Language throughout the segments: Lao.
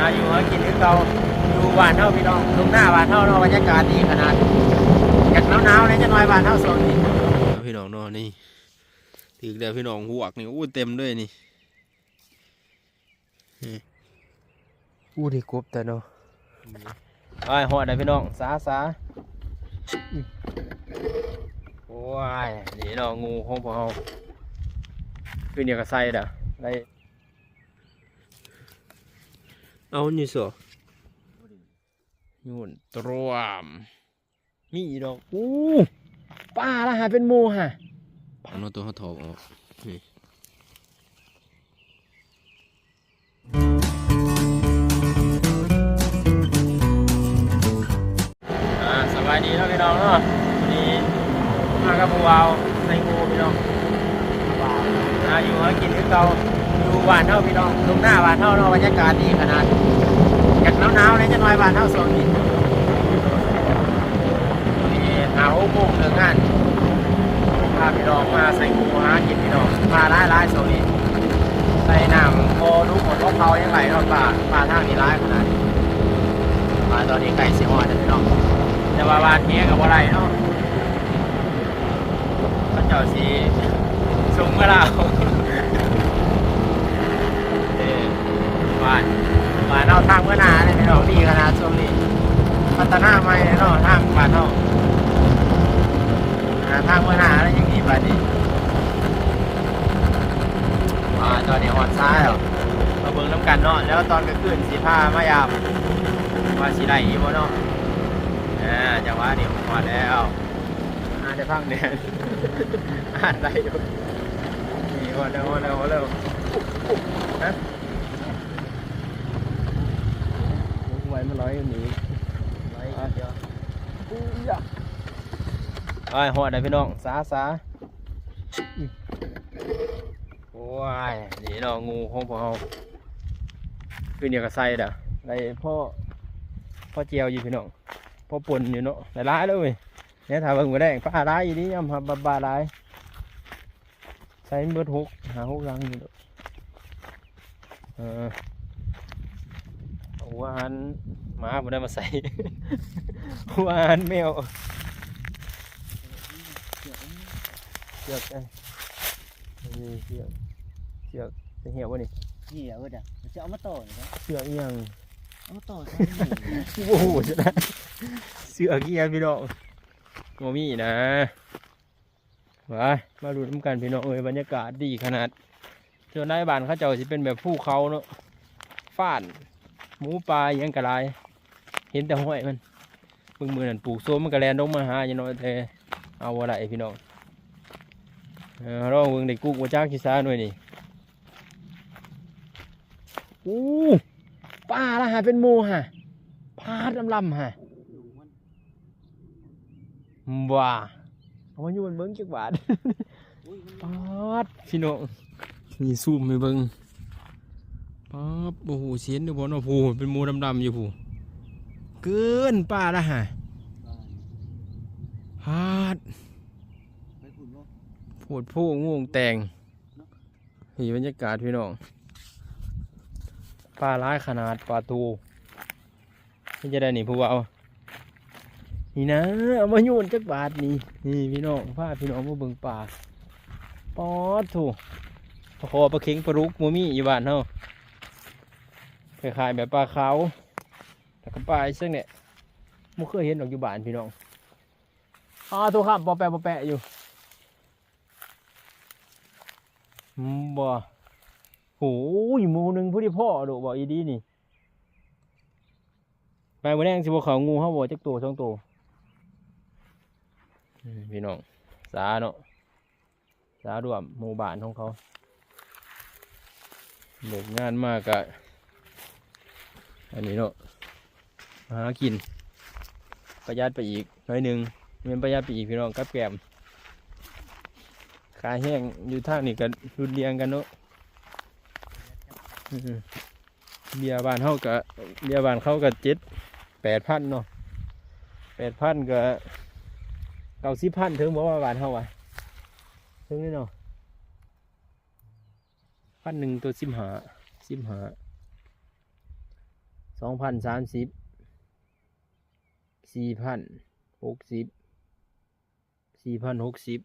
หาอยู่หากินคือเก่า อยู่บ้านเฮาพี่น้อง ทุ่งนาบ้านเฮาเนาะ บรรยากาศดีขนาด อยากหนาวๆ แหน่จักหน่อยบ้านเฮาช่วงนี้ พี่น้องเนาะ นี่ ถืกแล้วพี่น้อง ฮวกนี่ โอ้ เต็มเลยนี่ นี่ อู้ ได้กบแต่เนาะ ไป ฮอดแล้วพี่น้อง สา สา โอ้ย นี่เนาะ งูของพวกเฮา คืนเดียวก็ใส่แล้ว ได้ เอาอยู่ซะ โยนตรวม มีอีกดอก อู้ ปลาละหาเป็นหมู่หะ เอาเนาะ ตัวเฮาถอกออก นี่ อ่า สบายดีเนาะพี่น้องเนาะ วันนี้มากับผู้บ่าวไซโก้พี่น้อง หาอยู่หากินคือเก่า อยู่บ้านเฮาพี่น้อง ทุ่งนาบ้านเฮาเนาะ บรรยากาศดีขนาด อยากหนาวๆ แหน่จักหน่อยบ้านเฮาช่วงนี้ วันนี้ห้าหกโมงเลิกงาน พาพี่น้องมาไซโก้หากินพี่น้อง ปลาหลายๆ ช่วงนี้ ใส่น้ำบ่ดูของเขายังไหลเนาะ ปลา ปลาทางนี้หลายขนาดนี้ ปลาตอนนี้ใกล้สิฮอดแล้วพี่น้อง แต่ว่าหว่านแหก็บ่ได้เนาะ เขาเจ้าสิส่งมาลาว เอ้ หว่าน หว่านเอาทางเมือหน้านี่พี่น้อง ดีขนาดช่วงนี้ พัฒนาใหม่เนาะ ทางบ้านเฮา หาทางเมือหน้าแล้วยังดีปานนี้ อ่า ตอนนี้ฮอดซาแล้ว มาเบิ่งนำกันเนาะ แล้วตอนกลางคืนสิพามายาม ว่าสิได้อยู่บ่เนาะ อ่า จังหวะนี้ฮอดแล้ว อ่า ได้ฟังแน่ อ่านได้อยู่ นี่ ฮอดแล้ว ฮอดแล้ว ฮอดแล้ว ฮะ ไว้มาร้อยหนี ร้อยเดียว อู้ยะ ไป ฮอดแล้วพี่น้อง สา สา โอ้ย นี่เนาะ งูของพวกเฮา คืนเดียวก็ใส่แล้ว ได้พอ พอแจ่วอยู่พี่น้อง พอป่นอยู่เนาะ หลายๆ เลยเว้ย เนี่ย ถ้าเบิ่งมื้อแลง ปลาหลายอีหลี ยอมรับว่าปลาหลาย ใส่มันเบิดหก ห้าหกลังอยู่ดอก เออ หัวอาหารหมาบ่ได้มาใส่ หัวอาหารแมว เสือก เอ้ย นี่เสือก เสือกจะเหี่ยวบ่นี่ เหี่ยวเด้อ จะเอามาต่อนี่นะ เสือกอีหยัง เอามาต่อใส่นี่ โอ้โห ชนะ เสือกอีหยังพี่น้อง บ่มีนะ ว้าย มาลุ้นนำกันพี่น้องเอ้ย บรรยากาศดีขนาด ส่วนในบ้านเขาเจ้าสิเป็นแบบภูเขาเนาะ ฟ้าน หมูป่าอิหยังก็หลาย เห็นแต่ห้อยมัน เบิ่งมื้อนั้นปลูกส้มมันก็แล่นลงมาหาอยู่เนาะ แต่เอาบ่ได้พี่น้อง เออ ลองเบิ่งได้กุ๊กบ่จักสิซาหน่วยนี่ อู้ ปลาละหาเป็นหมู่หะ ปาดลำๆ หะ บ่า เอามาโยนเบิ่งจักบาท ปาด พี่น้อง นี่ซูมให้เบิ่ง ปาด โอ้โห สิเห็นหรือบ่เนาะ ผู้ เป็นหมู่ดำๆ อยู่ผู้ เกิน ปลาละหะ ปาด โพดโพ งวงแตง นี่บรรยากาศพี่น้อง ปลาหลายขนาด ปลาทู เฮ็ดจั่งใด๋นี่ผู้บ่าว นี่นะ เอามาโยนจักบาทนี่ นี่พี่น้อง พาพี่น้องมาเบิ่งปลา ปอดโธ่ ปลาขอ ปลาเข็ง ปลาดุก บ่มีอยู่บ้านเฮา คล้ายๆ แบบปลาขาว แล้วก็ปลาอีหยังเนี่ย บ่เคยเห็นดอกอยู่บ้านพี่น้อง อ้า โธ่ ครับ ปอแปะ ปอแปะอยู่ อืม บ่ โอ้ย หมู่หนึ่งพอดีพอโดด บ่อีดีนี่ ไปมื้อแลงสิบ่เข้างูเฮาบ่ จักโตสองโต อืม พี่น้อง สาเนาะ สาร่วมหมู่บ้านของเขา เลิกงานมาก็ อันนี้เนาะ หากิน ประหยัดไปอีกหน่อยหนึ่ง แม่นประหยัดไปอีกพี่น้อง กับแกล้ม ค่าแรงอยู่ทางนี้ก็รุ่นเรียงกันเนาะ อืม เบี้ยบ้านเฮาก็ เบี้ยบ้านเขาก็เจ็ดแปดพันเนาะ แปดพันก็เก้าสิบพัน ถึงบ่ว่าบ้านเฮาอะ ถึงนี่เนาะ พันหนึ่งตัวสิบห้า สิบห้า ສອງພັນສາມສິບ ສີ່ພັນຫົກສິບ ສີ່ພັນຫົກສິບ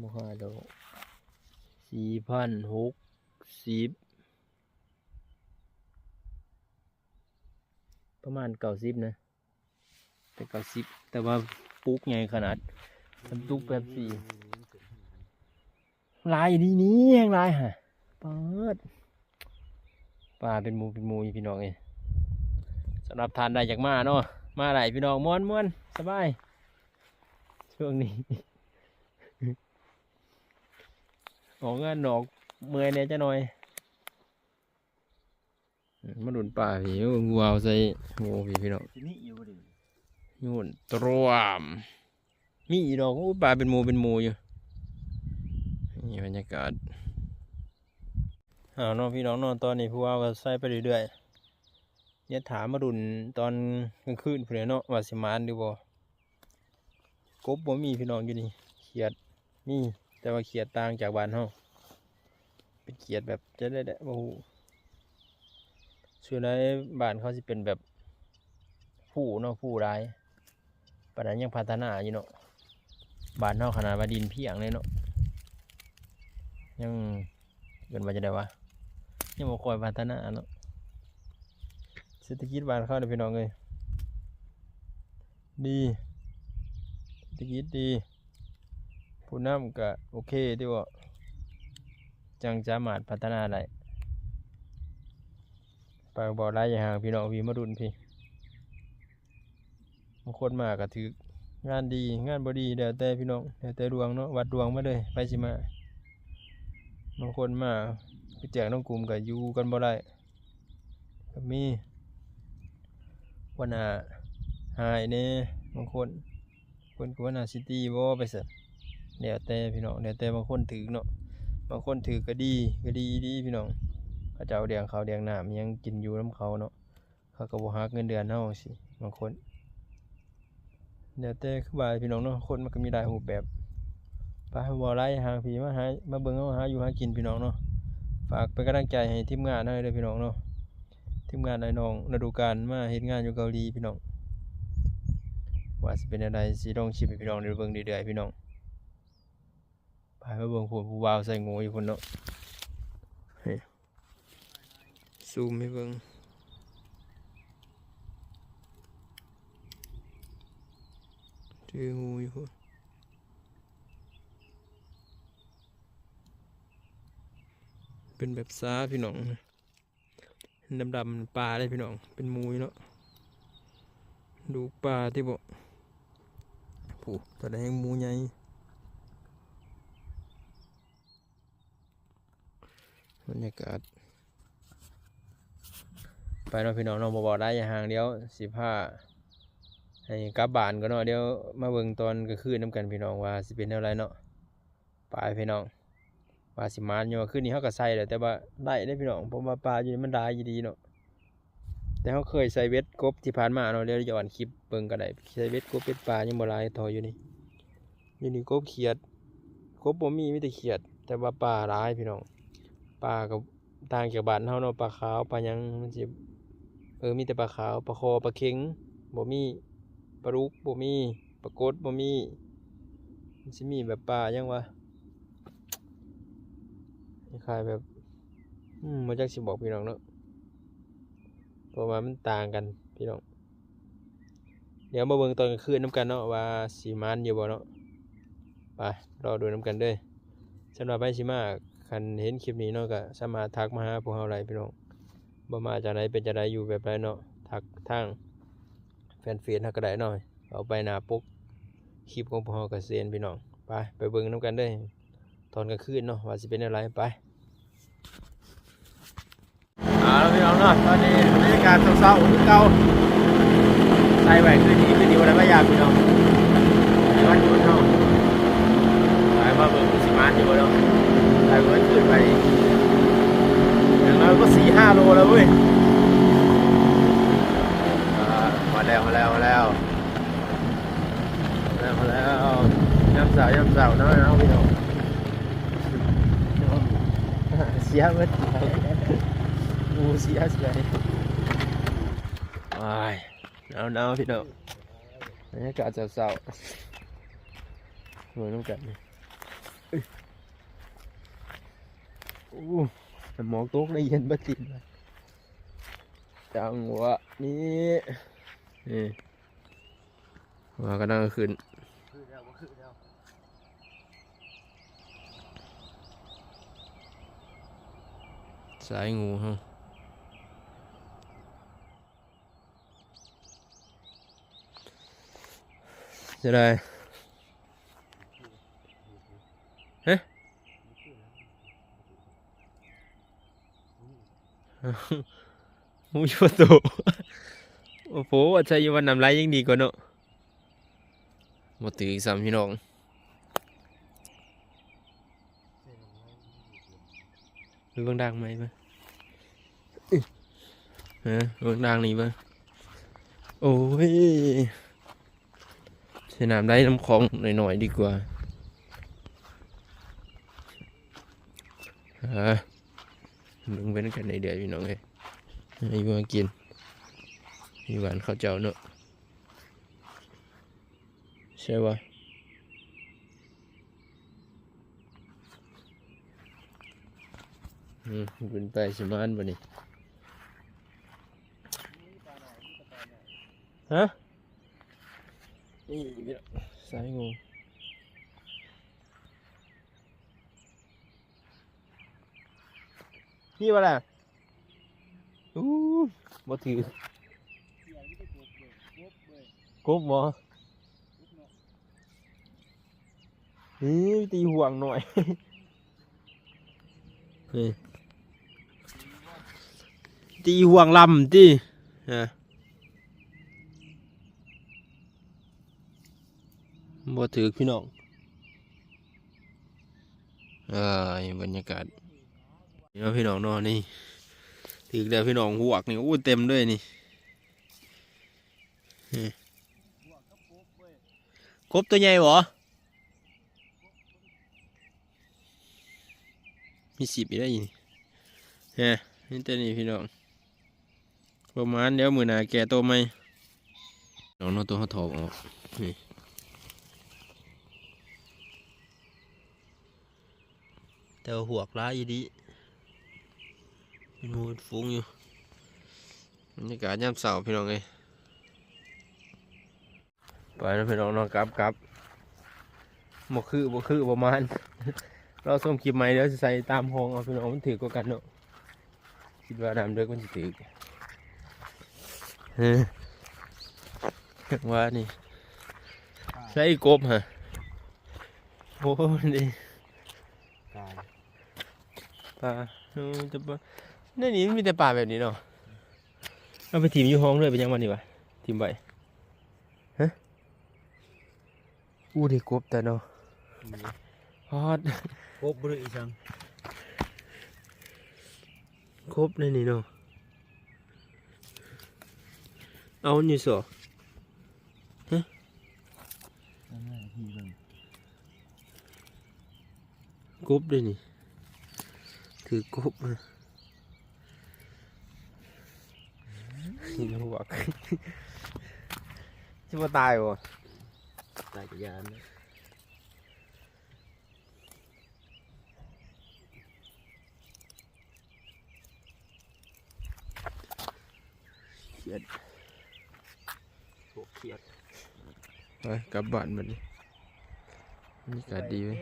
ບໍ່ຂາຍດອກ ສີ່ພັນຫົກສິບ ປະມານເກົ້າສິບນະ ແຕ່ເກົ້າສິບ ແຕ່ວ່າປຸກໃຫຍ່ຂະໜາດ ບັນທຸກເປັບຊີ ຫຼາຍອີ່ຫຼີນີ້ ແຮງຫຼາຍຫະ ປາດ ປາເປັນໝູ່ເປັນໝູ່ຢູ່ ພີ່ນ້ອງເອີຍ. ສຳລັບທ່ານໃດຢາກມາເນາະ ມາໄດ້ພີ່ນ້ອງ ມ່ວນໆ ສະບາຍ ຊ່ວງນີ້ ອອກງານນອກ ເມື່ອຍແດ່ຈັກໜ່ອຍ. ມາດຸນປາພີ້ ໂອ້ ງູເຫົ່າໃສ່ໂຫພີ້ ພີ່ນ້ອງ ຊິມີຢູ່ບໍ່ເດ ໂຫນຕຣວມ ມີອີກດອກ. ໂອ້ ປາເປັນໝູ່ເປັນໝູ່ຢູ່. ນີ້ບັນຍາກາດ ເອົາເນາະ ພີ່ນ້ອງເນາະ ຕອນນີ້ຜູ້ບ່າວກໍໃສ່ໄປເລື້ອຍໆ ດຽວຖ້າມາດຸນຕອນກາງຄືນພຸ້ນແຫຼະເນາະ ວ່າຊິໝານຫຼືບໍ່. ກົບບໍ່ມີພີ່ນ້ອງຢູ່ນີ້ ຂຽດມີ ແຕ່ວ່າຂຽດຕ່າງຈາກບ້ານເຮົາ ເປັນຂຽດແບບຈັ່ງໃດແຫຼະ ບໍ່ຮູ້. ສ່ວນໃຫຍ່ບ້ານເຂົາຊິເປັນແບບພູເນາະ ພູຫຼາຍ ປານນັ້ນຍັງພັດທະນາຢູ່ເນາະ. ບ້ານເຮົາຂະໜາດວ່າດິນພຽງເລີຍເນາະ ຍັງ ເອີ້ນວ່າຈັ່ງໃດວະ ຍັງບໍ່ຄ່ອຍພັດທະນາເນາະ. ເສດຖະກິດບ້ານເຂົາເດີພີ່ນ້ອງເອີຍ ດີ ເສດຖະກິດດີ ຜູ້ນຳກະໂອເຄຕິເບາະ ຈັ່ງສາມາດພັດທະນາໄດ້. ປາກເວົ້າຫຼາຍຢ່າຫ່າງພີ່ນ້ອງ ພີ່ມາດຸນພີ້. ບາງຄົນມາກໍຖືກງານດີ ງານບໍ່ດີ ແລ້ວແຕ່ພີ່ນ້ອງ ແລ້ວແຕ່ດວງເນາະ ວັດດວງມາເລີຍ ໃຜຊິມາ. ບາງຄົນມາໄປແຈ້ງນຳກຸ່ມກໍຢູ່ກັນບໍ່ໄດ້ກໍມີ ຫົວໜ້າຮ້າຍແດ່ ບາງຄົນ ເພິ່ນກໍວ່າໜ້າຊິຕີບໍ່ໄປຊັ້ນ. ແລ້ວແຕ່ພີ່ນ້ອງ ແລ້ວແຕ່ ບາງຄົນຖືກເນາະ ບາງຄົນຖືກກໍດີ ກໍດີອີ່ຫຼີພີ່ນ້ອງ. ເຂົາເຈົ້າລ້ຽງເຂົ້າລ້ຽງນ້ຳຫຍັງກິນຢູ່ນຳເຂົາເນາະ ເຂົາກໍບໍ່ຫັກເງິນເດືອນເຮົາຈັ່ງຊີ້ ບາງຄົນ. ແລ້ວແຕ່ຄືວ່າພີ່ນ້ອງເນາະ ຄົນມັນກໍມີຫຼາຍຮູບແບບ. ໄປ ເວົ້າຫຼາຍຫາງພີ້ ມາຫາ ມາເບິ່ງເຮົາຫາຢູ່ຫາກິນພີ່ນ້ອງເນາະ. ຝາກເປັນກຳລັງໃຈໃຫ້ທີມງານເຮົາເດີພີ່ນ້ອງເນາະ ທີມງານອ້າຍນ້ອງລະດູການມາເຮັດງານຢູ່ເກົາຫຼີພີ່ນ້ອງ. ວ່າຊິເປັນແນວໃດ ຊິລົງຄລິບໃຫ້ພີ່ນ້ອງໄດ້ເບິ່ງເລື້ອຍໆພີ່ນ້ອງ. ໄປ ມາເບິ່ງພຸ້ນ ຜູ້ບ່າວໃສ່ງູຢູ່ພຸ້ນເນາະ ເຮີ້ຍ ຊູມໃຫ້ເບິ່ງ ຖືງູຢູ່ພຸ້ນ ເປັນແບບຊາພີ່ນ້ອງ. ດຳໆ ປາເດ້ພີ່ນ້ອງ ເປັນໝູຢູ່ເນາະ ລູກປາຕິເບາະ. ຜູ້ ຕົວໃດແຮ່ງໝູໃຫຍ່. ບັນຍາກາດ ໄປເນາະພີ່ນ້ອງເນາະ ບໍ່ເວົ້າຫຼາຍຢ່າຫ່າງ ດຽວຊິພາໃຫ້ກັບບ້ານກ່ອນເນາະ. ດຽວມາເບິ່ງຕອນກາງຄືນນຳກັນພີ່ນ້ອງ ວ່າຊິເປັນແນວໃດເນາະ. ໄປພີ່ນ້ອງ ວ່າຊິມານຢູ່ ຄືນນີ້ເຮົາກໍໃສ່ແລ້ວ ແຕ່ວ່າໄດ້ເດ້ພີ່ນ້ອງ ເພາະວ່າປາຢູ່ນີ້ມັນຫຼາຍອີ່ຫຼີເນາະ. ແຕ່ເຮົາເຄີຍໃສ່ເບັດກົບທີ່ຜ່ານມາເນາະ ດຽວຍ້ອນຄລິບເບິ່ງກໍໄດ້ ໃສ່ເບັດກົບເບັດປາຍັງບໍ່ຫຼາຍເທົ່າຢູ່ນີ້. ຢູ່ນີ້ກົບຂຽດ ກົບບໍ່ມີ ມີແຕ່ຂຽດ ແຕ່ວ່າປາຫຼາຍພີ່ນ້ອງ. ປາກໍຕ່າງຈາກບ້ານເຮົາເນາະ ປາຂາວປາຫຍັງມັນຊິ ເອີ ມີແຕ່ປາຂາວ ປາຄໍ່ ປາເຂັງ ບໍ່ມີ ປາດຸກ ບໍ່ມີ ປາກົດ ບໍ່ມີ. ມັນຊິມີແບບປາຫຍັງວະ ຄ້າຍໆ ແບບ ອືມ ບໍ່ຈັກຊິບອກພີ່ນ້ອງເນາະ ເພາະວ່າມັນຕ່າງກັນພີ່ນ້ອງ. ດຽວມາເບິ່ງຕອນກາງຄືນນຳກັນເນາະ ວ່າຊິໝານຢູ່ບໍ່ເນາະ. ໄປ ລໍດູນຳກັນເດີ. ສຳລັບໃຜຊິມາ ຄັນເຫັນຄລິບນີ້ເນາະ ກໍສາມາດທັກມາຫາພວກເຮົາໄດ້ພີ່ນ້ອງ. ບໍ່ມາຈາກໃດ ເປັນຈັ່ງໃດ ຢູ່ແບບໃດເນາະ ທັກທາງແຟນເຟສເຮົາກໍໄດ້ເນາະ ເອົາໄປໜ້າປົກຄລິບຂອງພວກເຮົາກໍເຊັ່ນພີ່ນ້ອງ. ໄປ ໄປເບິ່ງນຳກັນເດີ ຕອນກາງຄືນເນາະ ວ່າຊິເປັນແນວໃດ. ໄປ ເອົາລະພີ່ນ້ອງເນາະ ຕອນນີ້ບັນຍາກາດເຊົ້າໆຄືເກົ່າ ໃສ່ໄວ້ຄືດີ ຄືດີບໍ່ໄດ້ມາຢາມພີ່ນ້ອງ ໃນວັນຢຸດເຮົາ. ໄປ ມາເບິ່ງຊິໝານຢູ່ບໍ່ເນາະ ໃສ່ໄວ້ຄືນໄປ ຢ່າງໜ້ອຍກໍສີ່ຫ້າໂລແລ້ວເວີຍ. ອ່າ ຮອດແລ້ວ ຮອດແລ້ວ ຮອດແລ້ວ ຮອດແລ້ວ ຮອດແລ້ວ. ຍາມເຊົ້າ ຍາມເຊົ້າເນາະ ເອົາພີ່ນ້ອງ ເສຍເບິດ. ກູເສຍໃຈ. ອ້າຍ ໜາວໆ ພີ່ນ້ອງ ບັນຍາກາດເຊົ້າໆ ເບິ່ງນຳກັນ. ໂອ້ ໝອກຕົກໄດ້ເຢັນບັດຕິດ ຈັງຫວະນີ້ ນີ້ ວ່າກຳລັງຂຶ້ນ ຄືແລ້ວ ບໍ່ຄືແລ້ວ ສາຍງູເຮົາ ເສຍດາຍ ຮະ? ໝູຢູ່ປະຕູ ໂອ້ໂຫ ໃສ່ຢູ່ວັດນ້ຳໄຫຼຍັງດີກວ່າເນາະ ບໍ່ຖືກຊ້ຳພີ່ນ້ອງ. ໄປເບິ່ງດ່າງໃໝ່ເບິ່ງ ເອີ ເບິ່ງດ່າງນີ້ເບິ່ງ ໂອ້ຍ ໃສ່ນ້ຳໄຫຼນຳຂອງໜ້ອຍໆ ດີກວ່າ ເອີ ເບິ່ງໄປນຳກັນເລື້ອຍໆ ພີ່ນ້ອງເອີຍ ຢູ່ຫາກິນ ຢູ່ບ້ານເຂົາເຈົ້າເນາະ ໃຊ່ວະ ອືມ ຂຶ້ນໄປຊິມານບໍ່ນີ້ ຮະ? ນີ້ ສາຍງູ ນີ້ບໍ່ລະ? ອູ້ ບໍ່ຖືກ ກົບບໍ່? ນີ້ ຕີຫ່ວງໜ້ອຍ ນີ້ ຕີຫ່ວງລຳຕິ ຮະ ບໍ່ຖືກພີ່ນ້ອງ. ເອີຍ ບັນຍາກາດ ນີ້ເນາະ ພີ່ນ້ອງເນາະ ນີ້ ຖືກແລ້ວພີ່ນ້ອງ ຮວກນີ້ ໂອ້ ເຕັມເລີຍນີ້ ນີ້ ກົບຕົວໃຫຍ່ບໍ່? ມີສິບອີກແລ້ວນີ້ ຮະ ມີແຕ່ນີ້ພີ່ນ້ອງ. ປະມານແລ້ວ ມື້ໜ້າແກ່ໂຕໃໝ່ ເອົາເນາະ ໂຕເຮົາຖອກອອກນີ້ ແຕ່ວ່າຮວກຫຼາຍອີ່ຫຼີ ເປັນໝູ່ເປັນຝູງຢູ່ ບັນຍາກາດຍາມເຊົ້າພີ່ນ້ອງເອີຍ. ໄປແລ້ວພີ່ນ້ອງເນາະ ກັບ ກັບ ບໍ່ຄື ບໍ່ຄື ປະມານ ລໍຊົມຄລິບໃໝ່ ດຽວຊິໃສ່ຕາມຫ້ອງເອົາພີ່ນ້ອງ ມັນຖືກກວ່າກັນເນາະ ຄິດວ່ານ້ຳເລິກມັນຊິຖືກ ເອີ ວ່ານີ້ ໃສ່ກົບຫະ ໂອ້ ນີ້ ຕາຍ ປາ ໂອ້ ແຕ່ປາ ໃນນີ້ມັນມີແຕ່ປາແບບນີ້ເນາະ ເອົາໄປຖິ້ມຢູ່ຫ້ອງເລີຍ ເປັນຫຍັງວະນີ້ວະ ຖິ້ມໄວ້ ຮະ ອູ້ ໄດ້ກົບແຕ່ເນາະ ອືມ ຮອດ ກົບບໍ່ໄດ້ອີ່ຫຍັງ ກົບໃນນີ້ເນາະ ເອົາຢູ່ ຊໍ ຮະ ເອົາມາໃຫ້ເບິ່ງ. ກົບເດ້ນີ້ ຖືກກົບ ກິນຫົວກ ຊິບໍ່ຕາຍບໍ່? ຕາຍກະຢ້ານ. ຄຽດ ໂຄດຄຽດ. ໄປກັບບ້ານບັດນີ້ ບັນຍາກາດດີເວີຍ.